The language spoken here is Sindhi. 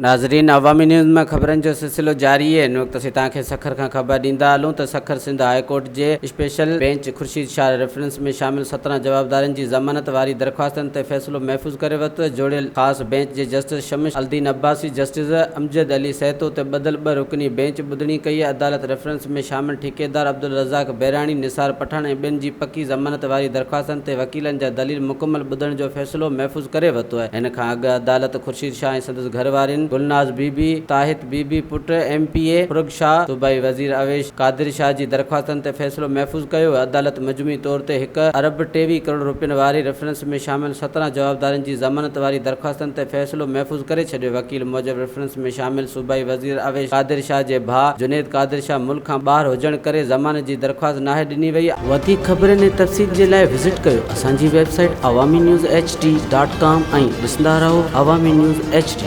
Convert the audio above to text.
ناظرين عوامي نيوز ۾ خبرن جو سلسلو جاري آهي هن وقت اسين توهان کي سکر کان خبر ڏيندا هلون ته سکر سنڌ هاء ڪورٽ جي special bench Khurshid Shah reference ۾ شامل 17 جوابدارن جي ضمانت واري درخواستن تي فيصلو محفوظ ڪري ورتو جوڙيل خاص بينچ جي جسٽس شمس الدين عباسي جسٽس امجد علي سهتو تي ٻڌل ٻه رڪني بينچ ٻڌڻي ڪئي عدالت ريفرنس ۾ شامل ٺيڪيدار عبدالرزاق بيراڻي، نثار پٺاڻ ۽ ٻين جي پڪي ضمانت واري درخواستن تي وڪيلن جا دليل مڪمل ٻڌڻ جو فيصلو محفوظ ڪري ورتو آهي. هن کان اڳ عدالت خورشيد شاهه ۽ سندس گهر وارين گلناز بي بي، طاهت بي بي پٽ M P A Farrukh Shah, صوبائي وزير اويش قادر شاهه جي درخواستن تي فيصلو محفوظ ڪيو. عدالت مجموعي طور تي هڪ ارب 23 ڪروڙ روپين واري ريفرنس ۾ شامل 17 جوابدارن جي ضمانت واري درخواستن تي فيصلو محفوظ ڪري ڇڏيو. وڪيل موجب ريفرنس ۾ شامل صوبائي وزير اويس قادر شاهه جي ڀاء جنيد قادر شاهه ملڪ کان ٻاهر هجڻ ڪري ضمانت جي درخواست ناهي ڏني وئي. وڌيڪ خبرن ۽ تفصيل جي لاء وزٽ ڪيو اسان جي website Awami news H D dot com ۽ ڏسندا رهو عوامي نيوز ايڇ ڊي.